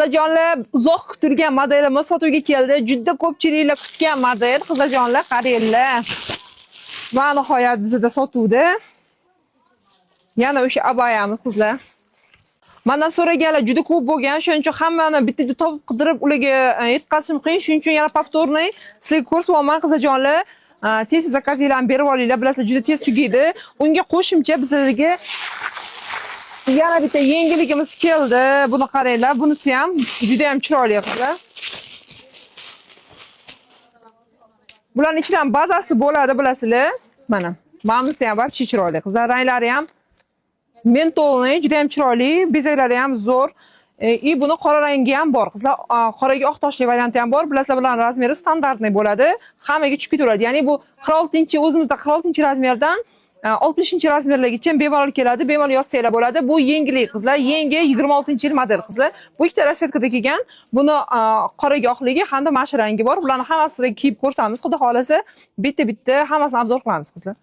Qizlarjonlar, uzoq kutilgan modelimiz sotuvga keldi. Juda ko'pchiliklar kutgan model. Qizlarjonlar, qaranglar. Va nihoyat bizda sotuvda. Yana o'sha abayamiz, qizlar. Mandan so'raganlar juda ko'p bo'lgan, shuning uchun hammani bitta-bitta topib qidirib ularga yetkazishim qiyin. Shuning uchun yana повторный sizlarga ko'rsatyapman, qizlarjonlar. Tez zakazinglarni berib olinglar, bilasizlar, juda tez tugaydi. Unga qo'shimcha bizlarga yana bitta yengilligimiz keldi. Buni qaranglar, bunisi ham juda ham chiroyli, qizlar. Bularning ichidan bazasi bo'ladi, bilasizlar. Mana, bunisi ham вообще chiroyli. Qizlar, ranglari ham mentolniy, juda ham chiroyli, bezaklari ham zo'r. И buni qora rangi ham bor. Qizlar, qoraga oq toshli varianti ham bor. Bilasizlar, bularning razmeri standartniy bo'ladi. Hammaga tushib ketaveradi. Ya'ni bu 46, o'zimizda 46 razmerdan 60 razmerlargacha bemalol keladi, bemalol yozsanglar bo'ladi. Bu yengillik, qizlar, yangi 26-yil model, qizlar. Bu ikkita расцветка da kelgan. Buni qoraga oqligi hamda mana shu rangi bor. Bularni hammasini kiyib ko'rsamiz, xudo xolasa, bitta-bitta hammasini обзор qilamiz, qizlar.